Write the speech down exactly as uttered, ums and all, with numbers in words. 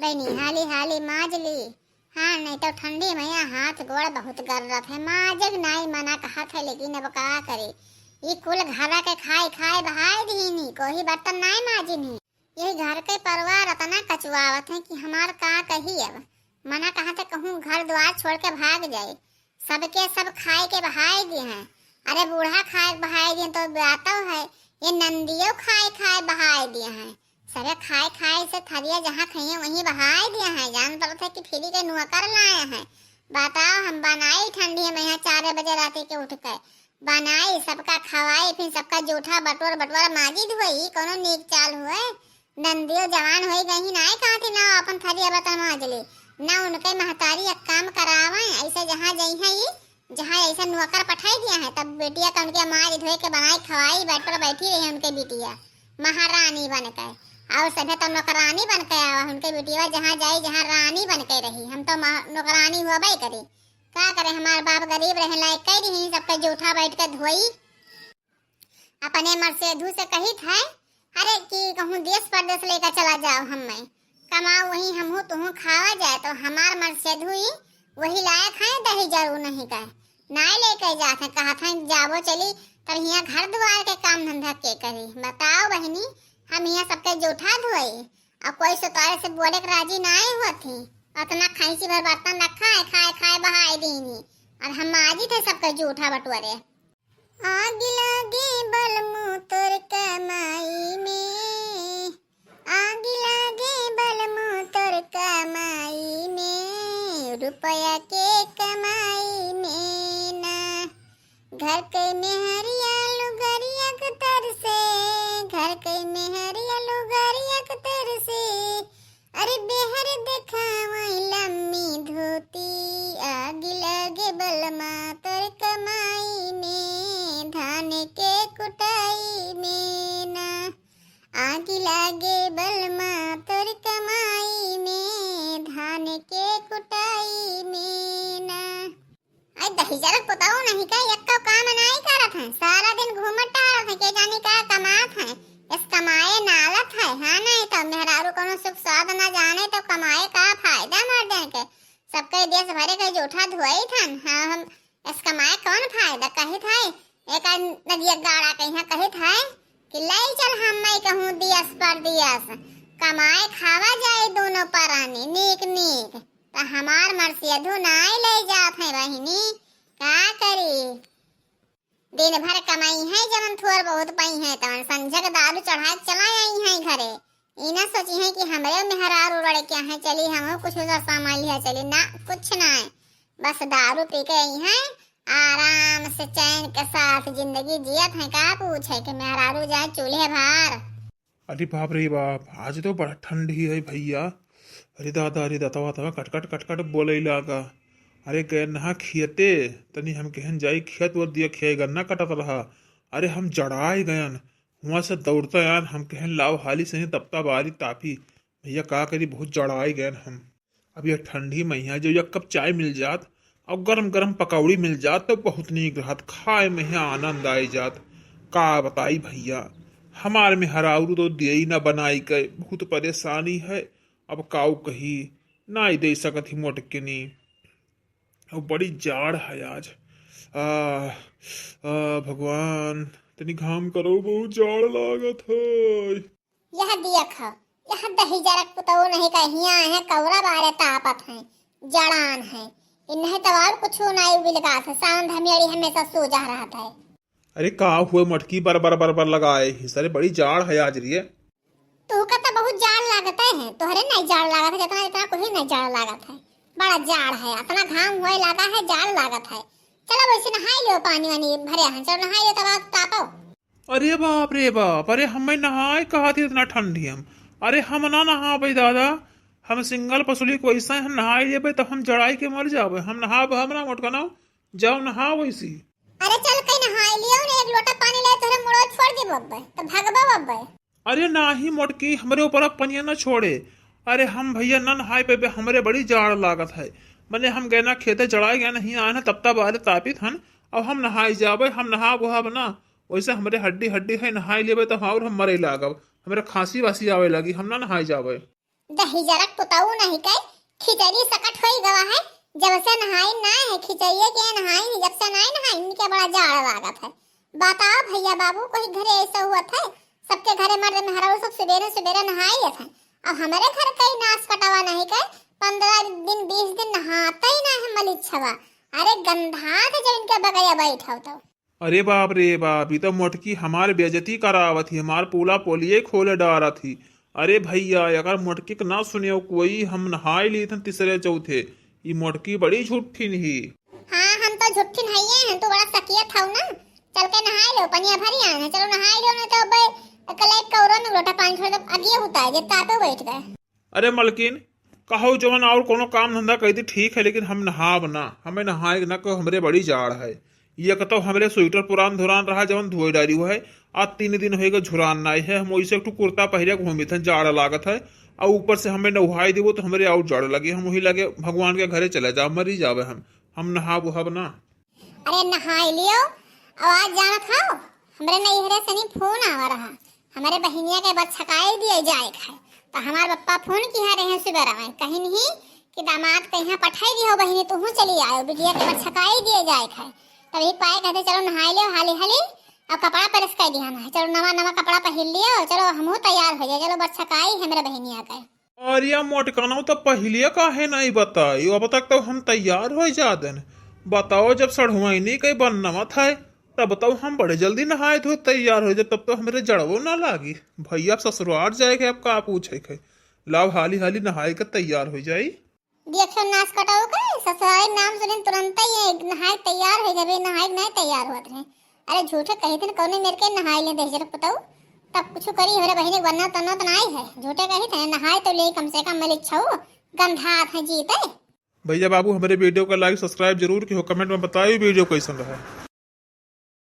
तनी हाली हाली माज ली। हाँ, नहीं तो ठंडी में यहाँ हाथ गोड़ बहुत गर्रत है। माजग नाई मना कहत है, लेकिन अब का करे, ई कुल घरा के खाए खाए बहाए दीनी, कोई बर्तन नाई माजिनी। यही घर के परिवार अतना कचुआवत है कि हमार का कही अब। मना कहत है कहूँ घर द्वार छोड़ के भाग जाए, सबके सब खाए के बहाए दिए हैं। अरे बूढ़ा खाए के बहाए दिए तो बातो है, ये नंदियो खाए खाए बहाए दिए हैं। सबे खाए खाए से थरिया जहाँ खाइए वहीं बहाए दिए हैं। जान पड़त है कि फ्री के नौकर लाए हैं। बताओ, हम बनाई ठंडी में यहाँ चार बजे रात के उठ के बनाई, सबका खवाई, फिर सबका जूठा बटोर बटोर माजी धोई, कोनो नीक चाल हुए। नंदियो जवान होई गई, नाय कहती ना अपन थरिया बर्तन माज ले, ना उनके महतारी एक काम करावे। ऐसे जहाँ जई है ई, जहाँ ऐसा नौकर पठाई दिया है, तब बिटिया का उनके माज धोए के बनाई खवाई, बेड पर बैठी रही उनके बिटिया महारानी बन के। और सभे तो नौकरानी बन के आवा, उनके बिटिया जहाँ जाई जहाँ रानी बन के रही। हम तो मह-, नौकरानी हुआ करी, का करे, हमार बाप गरीब रहे, लायक कह रही सबके जूठा बैठ के धोई। अपने मरसेधू से कहित है, अरे कि कहूँ देश परदेश लेकर चला जाओ हमें, कमाओ वहीं हमहू तुहू खावा जाए, तो हमार मरसेधू ही वही लायक है, दही जरू नहीं का, नाय लेके जात है, कहत है जाबो चली, तब हियाँ घर द्वार के काम धंधा के करी। बताओ बहिनी, हम हियाँ सबके जूठा धोई, अब कोई सुतारे से बोले के राजी नाय होत ही। अतना खैंसी भर बर्तन रखा है, खाए खाए बहाए दीनी, और हम माजी थे सबके जूठा बटोरे। आग लागे बलमू तोर कमाई में, आग लागे बलमू तोर कमाई में, रुपया के कमाई में ना। घर के मेहरिया लुगरिया के तर से, घर के मेहरिया लुगरिया के तर से, अरे बेहर देखावई लम्मी धोती, आग लगे बलमा तोर कमाई में, धान के कुटाई में ना। आग लगे बलमा तोर कमाई में, धान के कुटाई में ना। आई दहिजरक पुतऊ नहीं का, एक्को काम नाई करत है, सारा दिन घूमत टहरत है, के जानी का कमात है, इस कमाए नालत है। हाँ, नहीं तो मेहरारू कोनो सुख स्वाद ना जाने तो कमाए का फायदा मर जाए के। सबके देश भरे के जूठा धोई थन। हाँ, हम इस कमाए कौन फायदा कहित है। एक नदिया गाड़ा के यहाँ कहित है कि ले चल हम मैं कहूँ दियस पर दियस, कमाए खावा जाए दोनों परानी नीक नीक। त हमार मरसेधू नाई ले जात है बहिनी, का करी? दिन भर कमाई है, जवन थोर बहुत पाई है, तवन संझक दारू चढ़ा के चला आई है घरे। ई ना सोची है कि हमरे मेहरारू लड़के हैं, चली हमहू कुछ उधर सामान लिया चली। ना, कुछ ना है, बस दारू पी के आई है, आराम से चैन के साथ जिंदगी जियत है। का पूछे कि मेहरारू जाए चूल्हे भार। अरे बाप रे बाप, आज तो बड़ा ठंडी है भैया। अरे दादा, अरे दादा, दादा, कटकट कटकट बोले लागा। अरे गए नहा खियते, तनी हम कहन जाई खेत और दिया खियाई गन्ना कटत रहा। अरे हम जड़ाए गयन, हुआ से दौड़ता यार, हम कहन लाओ हाली से तपता बारी तापी। भैया का करी, बहुत जड़ाए गयन हम। अब यह ठंडी में यहाँ जो एक कप चाय मिल जात और गरम गरम पकौड़ी मिल जात तो बहुत नीक रहत, खाए में यहाँ आनंद आए जात। का बताई भैया, हमार मेहरारू तो दियई ना बनाई के, बहुत परेशानी है। अब काऊ कही, नाई दे सकत ही मोटकिनी। और बड़ी जाड़ है आज। आ, आ, भगवान, तनी घाम करो, बहुत जाड़ लागत है। यह दियख, यह दहिजरक पुतऊ नहीं का हियाँ है, कौरा बारे तापत है, जड़ान है। इन्हें तो और कुछ नाई बिलगात है, सांध मेरी हमेशा सूझा रहत है। अरे का हुए मटकी बर बर बर बर लगाए ही सरे, बड़ी जाड़ है आज रे। तू का तो बहुत जाड़ लागत है, तोहरे नहीं जाड़ लागत है, जितना जितना कोई नहीं जाड़ लागत है। बड़ा जाड़ है, इतना घाम होए लगा है, जाड़ लागत है। चलो वैसे नहाई लो, पानी वानी भरे हैं, चलो नहाई लो तब आप तापो। अरे बाप रे बाप, अरे हमें नहाए कहा थी इतना ठंडी हम। अरे हम ना नहाबे दादा, हम सिंगल पसुली को ऐसा हम नहाए लेबे तो हम जड़ाई के मर जाबे। हम नहाब, हम ना मोटका ना, जाओ नहाओ वैसी। अरे चल कहीं नहाई लियो ने, एक लोटा पानी ले तोहरे मुड़ो छोड़ देबो अब्बे, तो भगबो अब्बे। अरे नाही मोटकी, हमरे ऊपर अब पनिया न छोड़े। अरे हम भैया न नहाए पेबे, हमरे बड़ी जाड़ लागत है। मने हम गए ना खेते जड़ाए गए नहीं आए ना, तपता बारे तापित हन। अब हम नहाए जाबे, हम नहाब उहाब ना। वैसे हमरे हड्डी हड्डी है, नहाए लेबे तो और हम मरे लागब। हमरे खांसी वासी आवे लगी, हम ना नहाए जाबे। दहिजरक पुतऊ नहीं के, खिचड़ी सकट होई गवा है। जब से नहाई ना है, खिचड़िए के नहाई नहीं, जब से नहीं नहाई, इनके बड़ा जाड़ लागत है। बताओ भैया बाबू, कोई घरे ऐसा हुआ था? सबके घरे मर्द मेहरारू सब सुबेरे सुबेरे नहाई लेत हैं। अब हमारे घर कई नास कटावा नहीं के, पन्द्रह दिन, बीस दिन नहाते ही ना है मलिच्छवा। अरे गंधात है जब इनके बगैया बैठो तो। अरे बाप रे बाप, ई तो मोटकी हमार बेइज्जती करावत ही, हमार पोला पोलिये खोले डारत ही। अरे भैया, अगर मोटकी के ना सुने कोई, हम नहाए ली थन तीसरे चौथे। ई मोटकी बड़ी झूठिन ही। हाँ, हम तो झूठिन हइये हैं, तू बड़ा सकियत हऊ ना। चल के नहाए लो, पनिया भरी आए हैं, चलो नहाए लो, नहीं तो अब कल एक कौरो में लोटा पानी छोड़ दे, अगिए बुताए जे तापे बैठ गए। अरे मलकिन, कहो जवन और कोनो काम धंधा कर दी ठीक है, लेकिन हम नहाब ना, हमें नहाए ना को, हमरे बड़ी जाड़ है। ये कहतो हमरे स्वेटर पुरान धुरान रहा जवन धोए डारी हुआ है, आज तीन दिन होएगा झुरान नाई है। हम वैसे एक ठो कुर्ता पहिरे घूमित हैं, जाड़ लागत है, और ऊपर से हमें नहाई देबो तो हमरे और जाड़ लगे, हम वही लगे भगवान के घरे चले जाओ, मरी जावे हम, हम नहाब उहाब ना। अरे नहाई लियो, और आज जानत हो, हमरे नैहरे से नहीं फोन आवा रहा, हमरे बहिनिया के बरछकाई दिए जाए खाए। तो हमार पप्पा फोन किहा रहे सुबह रहे, कहीं नहीं कि दामाद के यहाँ पठाई दियो बहिनी, तुहू चली आयो, बिटिया के बरछकाई दिए जाए खाए। तभी पाए कहते चलो नहाई लियो हाली हाली, और कपड़ा प्रेस कर दिया ना, चलो नवा नवा कपड़ा पहिर लियो, चलो हमहू तैयार हो जाए, चलो बरछकाई हमरे बहिनिया के। अरे मोटकनो तो पहले काहे नहीं बताई, अब तक तो हम तैयार हो जाते हैं। बताओ जब सढ़ुआइनी के बनवा था, तब तो हम बड़े जल्दी नहाए धोए तैयार हो जाए, तब तो हमरे जड़वो ना लागी। भैया अब ससुराल जाए के अब का पूछे के, लाओ हाली हाली नहाए के तैयार हो जाई। देखो नास कटाऊ के ससुराल नाम सुने तुरंत ही ये नहाए तैयार हो गए, नहाए नहीं तैयार होत रहे। अरे झूठे कही थे कौने मेर के नहाए ले दहिजर पुतऊ, तब कुछ करी हमरे बहिनी के बनना तन्ना तो नाई है। झूठे कही थे नहाए तो ले कम से कम मलिच्छऊ, गंधात है जीते। भैया बाबू हमरे वीडियो का like subscribe जरूर किहो, comment में बताइए वीडियो कैसन रहा।